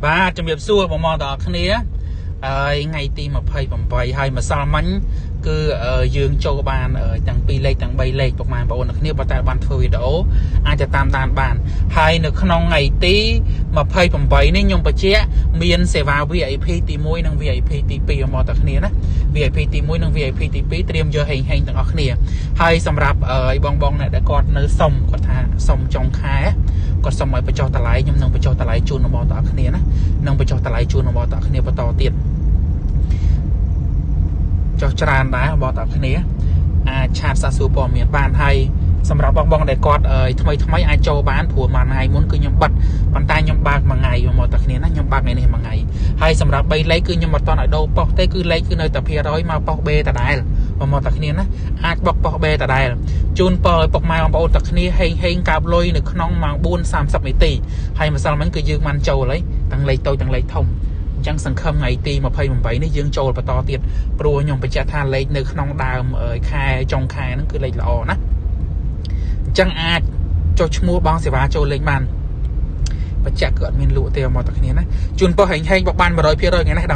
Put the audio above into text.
បាទជំរាបសួរបងប្អូនទាំងអស់គ្នាហើយថ្ងៃទី28ហើយម្សិលមិញគឺយើងចូលបានទាំង2លេខទាំង3លេខពុកម៉ែបងប្អូនទាំងគ្នាបើតែបានធ្វើវីដេអូអាចจะតាមដានបានហើយនៅក្នុងថ្ងៃទី28នេះខ្ញុំបញ្ជាក់មានសេវា VIP ទី1និង VIP ទី2បងប្អូនទាំងគ្នាណា VIP ទី1និង VIP ទី2ត្រៀមយកហេងហេងទាំងអស់គ្នាហើយសម្រាប់បងបងអ្នកដែលគាត់នៅសុំគាត់ថាសុំចុងខែគាត់សុំឲ្យបញ្ចុះតម្លៃខ្ញុំនឹងបញ្ចុះតម្លៃជូនបងប្អូនទាំងអស់គ្នាណានឹងបញ្ចុះតម្លៃជូនបងប្អូនទាំងអស់គ្នាបន្តទៀតចុះច្រើនដែរបងប្អូនទាំងអស់គ្នាអាច chat សាកសួរព័ត៌មានបានហើយសម្រាប់បងបងដែលគាត់ថ្មីថ្មីអាចចូលបានព្រោះមួយថ្ងៃមុនគឺខ្ញុំបិទប៉ុន្តែខ្ញុំបើកមួយថ្ងៃបងប្អូនទាំងគ្នាណាខ្ញុំបើកថ្ងៃនេះមួយថ្ងៃហើយសម្រាប់3លេខគឺខ្ញុំអត់តន់ឲ្យដូរប៉ុស្តិ៍ទេគឺលេខគឺនៅតែភាគរយមកប៉ុស្តិ៍ B ដដែលបងប្អូនទាំងគ្នាណាអាចបុកប៉ុស្តិ៍ B ដដែលជូនពរឲ្យពុកម៉ែបងប្អូនទាំងគ្នាហេងហេងកើបលុយនៅក្នុងម៉ោង4:30នាទីហើយម្សិលមិញគឺយើងបានចូលហើយទាំងលេខតូចទាំងលេខធំអញ្ចឹងសង្ឃឹមថ្ងៃទី28នេះយើងចូលបន្តទៀតព្រោះខ្ញុំបញ្ជាក់ថាលេខនៅក្នុងដើមខែចុងខែហ្នឹងគឺលេខល្អណាអញ្ចឹងអាចចុះឈ្មោះបងសេវាចូលលេខបានបញ្ជាក់គឺអត់មានលក់ទេមកតែគ្នាណាជូនពរហែងហែងបកបាន100%ថ្ងៃនេះ។